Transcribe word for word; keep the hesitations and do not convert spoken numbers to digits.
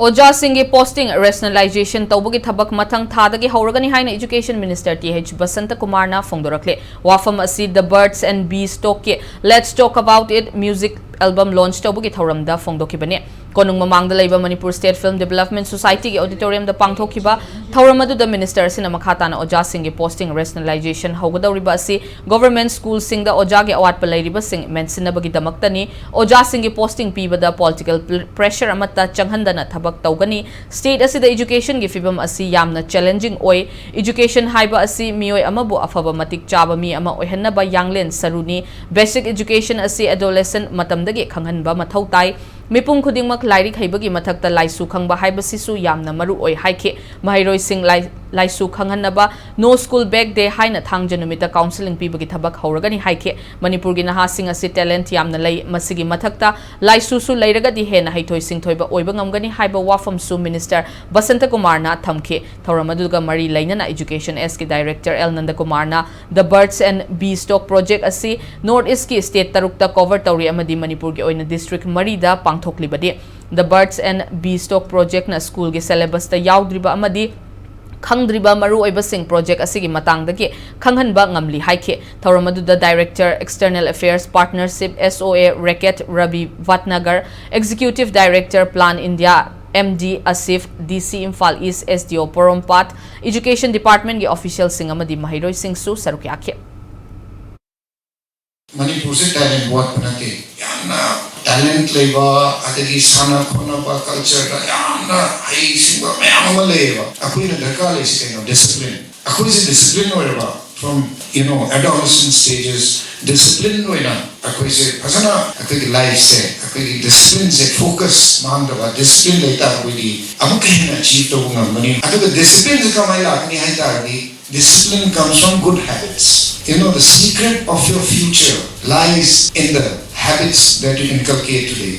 ꯑꯣꯖꯥꯁꯤꯡꯒꯤ posting rationalization ꯇꯧꯕꯒꯤ ꯊꯕꯛ ꯃꯊꯪ ꯊꯥꯗꯒꯤ ꯍꯧꯔꯒꯅꯤ ꯍꯥꯏꯅ Education Minister T H Basanta ꯀꯨꯃꯥꯔꯅ ꯐꯣꯡꯗꯣꯔꯛꯂꯦ꯫ ꯋꯥꯐꯝ ꯑꯁꯤ The Birds and Bee Stockꯀꯤ Let's Talk About It music album launch ꯇꯧꯕꯒꯤ ꯊꯧꯔꯝꯗ ꯐꯣꯡꯗꯣꯛꯈꯤꯕꯅꯤ꯫ ꯀꯣꯅꯨꯡ ꯃꯃꯥꯡꯗ ꯂꯩꯕ Manipur State Film Development Societyꯒꯤ auditoriumꯗ ꯄꯥꯡꯊꯣꯛꯈꯤꯕ ꯊꯧꯔꯝ ꯑꯗꯨꯗ minister ꯑꯁꯤꯅ ꯃꯈꯥ ꯇꯥꯅ ꯑꯣꯖꯥꯁꯤꯡꯒꯤ posting rationalization ꯍꯧꯒꯗꯧꯔꯤꯕ ꯑꯁꯤ government schoolꯁꯤꯡꯗ ꯑꯣꯖꯥꯒꯤ ꯑꯋꯥꯠꯄ ꯂꯩꯔꯤꯕꯁꯤꯡ ꯃꯦꯟꯁꯤꯟꯅꯕꯒꯤꯗꯃꯛꯇꯅꯤ꯫ ꯑꯣꯖꯥꯁꯤꯡꯒꯤ posting ꯄꯤꯕꯗ political pressure ꯑꯃꯠꯇ ꯆꯪꯍꯟꯗꯅ ꯊꯕꯛ ꯇꯧꯒꯅꯤ꯫ State ꯑꯁꯤꯗ educationꯒꯤ ꯐꯤꯚꯝ ꯑꯁꯤ ꯌꯥꯝꯅ challenging ꯑꯣꯏ꯫ Education ꯍꯥꯏꯕ ꯑꯁꯤ ꯃꯤꯑꯣꯏ ꯑꯃꯕꯨ ꯑꯐꯕ ꯃꯇꯤꯛ ꯆꯥꯕ ꯃꯤ ꯑꯃ ꯑꯣꯏꯍꯟꯅꯕ ꯌꯥꯡꯂꯦꯟ ꯁꯔꯨꯅꯤ꯫ Basic education ꯑꯁꯤ adolescent ꯃꯇꯝꯗꯒꯤ ꯈꯪꯍꯟꯕ ꯃꯊꯧ ꯇꯥꯏ꯫ ꯃꯤꯄꯨꯝ ꯈꯨꯗꯤꯡꯃꯛ ꯂꯥꯏꯔꯤꯛ ꯍꯩꯕꯒꯤ ꯃꯊꯛꯇ ꯂꯥꯏꯁꯨ ꯈꯪꯕ ꯍꯥꯏꯕꯁꯤꯁꯨ ꯌꯥꯝꯅ ꯃꯔꯨ ꯑꯣꯏ ꯍꯥꯏꯈꯤ꯫ ꯃꯍꯩꯔꯣꯏꯁꯤꯡ ꯂꯥꯏ-, ꯂꯥꯏꯁꯨ ꯈꯪꯍꯟꯅꯕ No School Bag Day ꯍꯥꯏꯅ ꯊꯥꯡꯖ ꯅꯨꯃꯤꯠꯇ counselling ꯄꯤꯕꯒꯤ ꯊꯕꯛ ꯍꯧꯔꯒꯅꯤ ꯍꯥꯏꯈꯤ꯫ ꯃꯅꯤꯄꯨꯔꯒꯤ ꯅꯍꯥꯁꯤꯡ ꯑꯁꯤ talent ꯌꯥꯝꯅ ꯂꯩ꯫ ꯃꯁꯤꯒꯤ ꯃꯊꯛꯇ ꯂꯥꯏꯁꯨꯁꯨ ꯂꯩꯔꯒꯗꯤ ꯍꯦꯟꯅ ꯍꯩꯊꯣꯏ ꯁꯤꯡꯊꯣꯏꯕ ꯑꯣꯏꯕ ꯉꯝꯒꯅꯤ ꯍꯥꯏꯕ ꯋꯥꯐꯝꯁꯨ minister ꯕꯁꯟꯇ ꯀꯨꯃꯥꯔꯅ ꯊꯝꯈꯤ꯫ ꯊꯧꯔꯝ ꯑꯗꯨꯒ ꯃꯔꯤ ꯂꯩꯅꯅ Education Sꯀꯤ director L ꯅꯟꯗꯀꯨꯃꯥꯔꯅ The Birds and Bee Stock project ꯑꯁꯤ North Eastꯀꯤ state ꯇꯔꯨꯛꯇ cover ꯇꯧꯔꯤ ꯑꯃꯗꯤ ꯃꯅꯤꯄꯨꯔꯒꯤ ꯑꯣꯏꯅ district ꯃꯔꯤꯗ ꯄꯥꯡꯊꯣꯛꯂꯤꯕꯅꯤ꯫ The Birds and Bee Stock projectꯅ schoolꯒꯤ syllabusꯇ ꯌꯥꯎꯗ꯭ꯔꯤꯕ ꯑꯃꯗꯤ ꯈꯪꯗ꯭ꯔꯤꯕ ꯃꯔꯨꯑꯣꯏꯕꯁꯤꯡ project ꯑꯁꯤꯒꯤ ꯃꯇꯥꯡꯗꯒꯤ ꯈꯪꯍꯟꯕ ꯉꯝꯂꯤ ꯍꯥꯏꯈꯤ꯫ ꯊꯧꯔꯝ ꯑꯗꯨꯗ director External Affairs Partnership S O A Racket Ravi Bhatnagar, Executive Director Plan India M D Asif, D C Imphal East, S D O Porompat, Education Departmentꯀꯤ officialꯁꯤꯡ ꯑꯃꯗꯤ ꯃꯍꯩꯔꯣꯏꯁꯤꯡꯁꯨ ꯁꯔꯨꯛ ꯌꯥꯈꯤ꯫ ꯃꯅꯤꯄꯨꯔꯁꯦ talent ꯋꯥꯠꯄ ꯅꯠꯇꯦ꯫ ꯌꯥꯝꯅ talent ꯂꯩꯕ, ꯑꯗꯒꯤ ꯁꯥꯟꯅ ꯈꯣꯠꯅꯕ, cultureꯗ ꯌꯥꯝꯅ ꯍꯩꯁꯤꯡꯕ ꯃꯌꯥꯝ ꯑꯃ ꯂꯩꯌꯦꯕ꯫ ꯑꯩꯈꯣꯏꯅ ꯗꯔꯀꯥꯔ ꯂꯩꯁꯤ ꯀꯩꯅꯣ? Discipline꯫ ꯑꯩꯈꯣꯏꯁꯦ discipline ꯑꯣꯏꯔꯕ, from, you know, adolescent stages, discipline ꯑꯣꯏꯅ ꯑꯩꯈꯣꯏꯁꯦ ꯐꯖꯅ ꯑꯩꯈꯣꯏꯒꯤ lifeꯁꯦ, ꯑꯩꯈꯣꯏꯒꯤ disciplineꯁꯦ, focus ꯃꯥꯡꯗꯕ discipline ꯂꯩ ꯇꯥꯔꯒꯗꯤ ꯑꯃꯨꯛꯀ ꯍꯦꯟꯅ achieve ꯇꯧꯕ ꯉꯝꯒꯅꯤ꯫ ꯑꯗꯨꯒ disciplineꯁꯦ ꯀꯃꯥꯏꯅ ꯂꯥꯛꯀꯅꯤ ꯍꯥꯏ ꯇꯥꯔꯗꯤ, Discipline comes from good habits. You know, the secret of your future lies in the habits that you inculcate today.